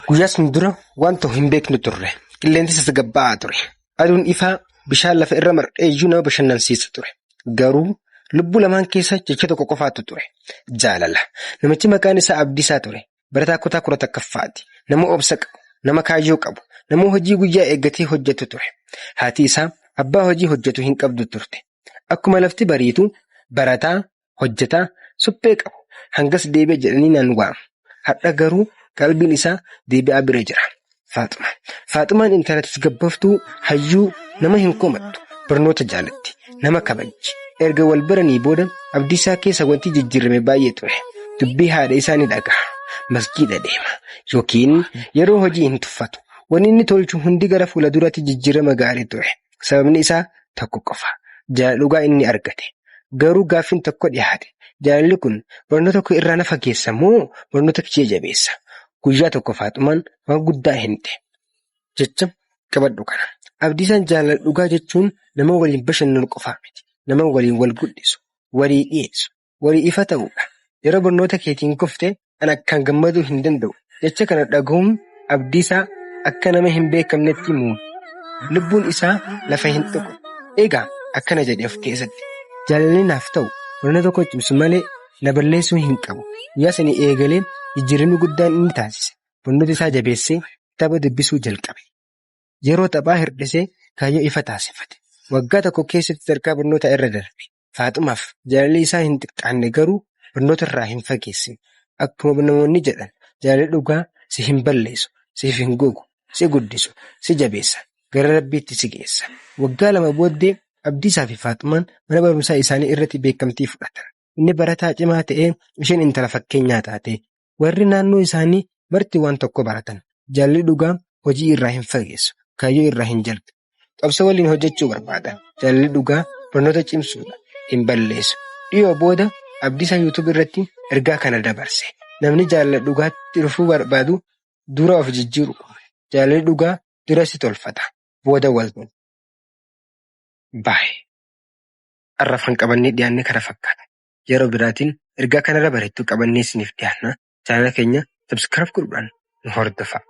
Guyyaa sun dura waan ta'u hin beeknu turre. Qilleensi tasgabbaa'aa ture. Aduun ifaa bishaan lafa irra mar'ee iyyuu nama bashannansiisa ture. Garuu lubbuu lamaan keessa jecha tokko qofaatu ture. Jaalala. Namichi maqaan isaa Abdiisaa ture. Barataa kutaa 11ffaati. Nama obsa qabu, nama kaayyoo qabu, nama hojii guyyaa eeggatee hojjetu ture. Haati isaa abbaa hojii hojjetu hin qabdu turte. Akkuma lafti bariitu barataa, hojjetaa, suphee qabu hangas deebi'a jedhanii naan waamu. Har'a garuu qalbiin isaa deebi'aa bira jira. Faaxuma. Faaxumaan intala tasgabboftuu hayyuu nama hin komattu barnoota jaalatti nama kabajji. Erga wal baranii booda Abdiisaa keessa wanti jijjiirame baay'ee ture. Dubbii haadha isaa ni dhaga'a. Masjiida deema. Yookiin yeroo hojii hin tuffatu. Wanni inni tolchu hundi gara fuula duraatti jijjiirama gaarii ture. Sababni isaa tokko qofa. Jaalala dhugaa inni argate. Garuu gaaffiin tokko dhiyaate. Jaalalli kun barnoota koo irraa na fageessa moo barnoota kiyya jabeessa? Guyyaa tokko Faaxumaan waan guddaa himte. Jecha qabadhu kana. Abdiisaan jaalala dhugaa jechuun nama waliin bashannanu qofaa miti. Nama waliin wal guddisu, walii dhiyeessu, walii ifa ta'uudha. Yeroo barnoota keetiin kufte an akkaan gammaduu hin danda'u. Jecha kana dhagahuun Abdiisaa akka nama hin beekamnetti muude. Lubbuun isaa lafa hin tuqne. Egaa akkana jedhe of keessatti. Jaalalli naaf ta'u barnoota koo cimsu malee na balleessuu hin qabu. Guyyaa sanii eegalee jijjiiramni guddaan inni taasise barnoota isaa jabeessee kitaaba dubbisuu jalqabe. Yeroo taphaa hirdhisee kaayyoo ifa taasifate. Waggaa tokko keessatti sadarkaa barnootaa irra darbe. Faaxumaaf jaalalli isaa hin xiqqaanne garuu barnoota irraa hin fageessine. Akkuma namoonni jedhan jaalalli dhugaa si hin balleessu, siif hin gogu, si guddisu, si jabeessa, gara Rabbiitti si geessa. Waggaa 2 booddee Abdiisaa fi Faaxumaan mana barumsaa isaanii irratti beekamtii fudhatan. Inni barataa cimaa ta'ee isheen intala fakkeenyaa taate. Warri naannoo isaanii marti waan tokko baratan. Jaalalli dhugaa hojii irraa hin fageessu, kaayyoo irraa hin jal'isu. Qabsoo waliin hojjechuu barbaada. Jaalalli dhugaa barnoota cimsuudha, hin balleessu. Dhiyoo booda Abdiisaa YouTube irratti ergaa kana dabarse. Namni jaalala dhugaatti dhufuu barbaadu dura of jijjiiruu qaba. Jaalalli dhugaa dura si tolfata, booda wal tolcha. Baay. Har'aaf kan qabannee dhiyaanne kana fakkaata. Yeroo biraatiin ergaa kanarra bareedduu qabannee isiniif dhiyaanna. Chaanala keenya subscribe godhuudhaan nu hordofaa.